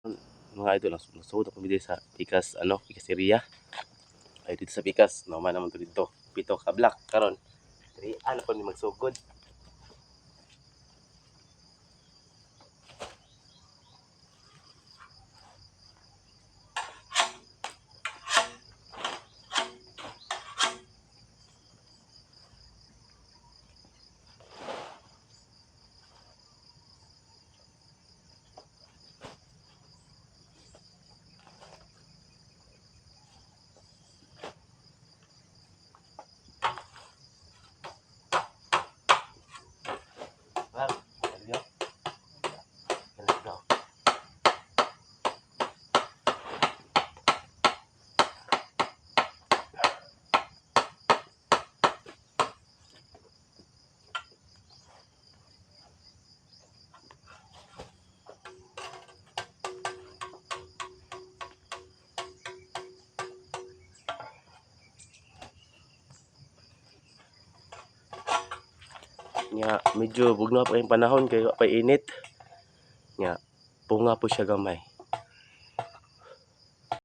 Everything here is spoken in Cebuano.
Mga idol, nasugod ako dito sa Pikas, ano, Pikas area. Ay, dito sa Pikas, normal naman to dito. 7 ka block karon. Diri ano pa ni magsugod. Well, there you go. Let's go. Nya, medyo bugnaw pa yung panahon kay wa pa init. Nya, punga po siya gamay.